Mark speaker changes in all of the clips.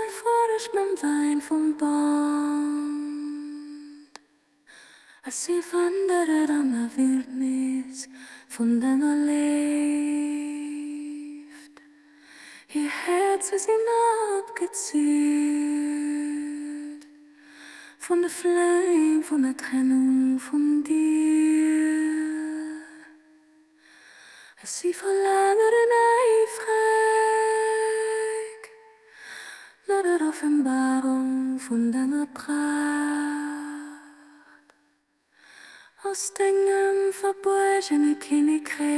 Speaker 1: Freudig mam Wein vum Bond. Als si wanderen an der Wildnis vun denger Léift. Hir Häerzer sinn opgezielt vun der Flaim vun der Trennung vun dir. Si verlaangeren äifreg no der Offenbarung vun denger Pracht. Aus dengem verbuergene Kinnekräich,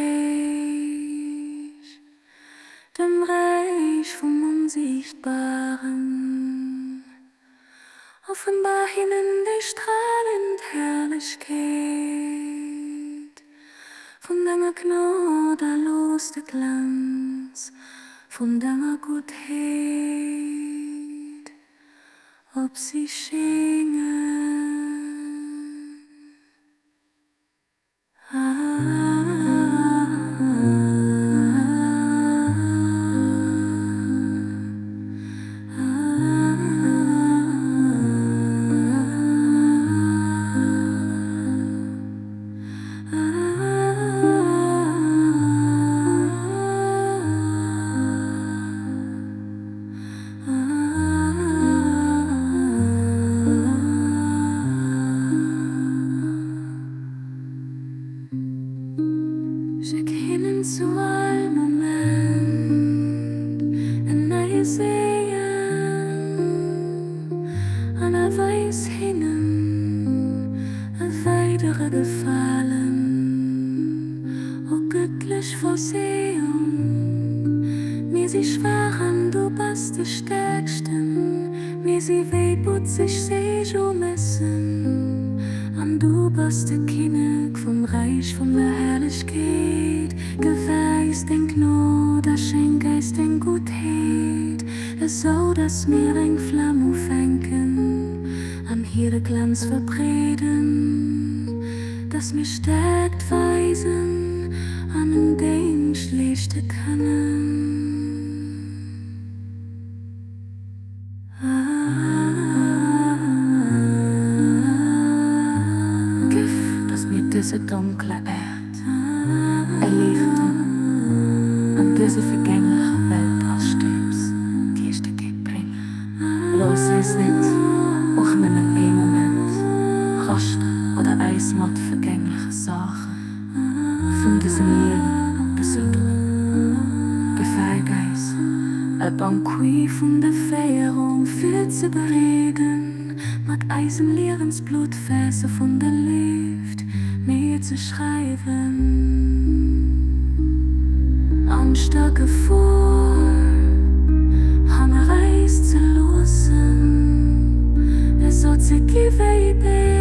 Speaker 1: dem Räich vum Onsiichtbaren, offenbar hinnen déi stralend Herrlechkeet vun denger Gnod a looss de Glanz vun denger Guttheet op si schéngen. Schéck hinnen zu all Moment en neie Segen an erweis hinnen e weidere Gefalen, o gëttlech Vorsehung. Mir si schwaach an du bass de Stäerksten, mir si wéi butzeg Seejomessen an du bass de Kinnek vum Räich vun der Herrlechkeet. Gewäis deng Gnod a schenk äis deng Guttheet, esou datt mir eng Flam ufänken an hire Glanz verbreeden, datt mir Stäerkt weisen an en Déngscht leeschte kënnen.
Speaker 2: Giff, dass mir dëse donkler Äerd erliichten an dëse vergänglecher Welt als Stëbs Gerechtegkeet bréngen. Looss eis net och nëmmen ee Moment raschten oder eis mat vergängleche Saache vun dësem Liewe besuddelen. Befäeg eis,
Speaker 1: E Banquet vun der Féierung virzebereeden, mat eisem Liewensblutt Verse vun der Léift mir ze schreiwen. Angscht a Gefor hanner eis ze loossen, esou ze gi wéi Babyen.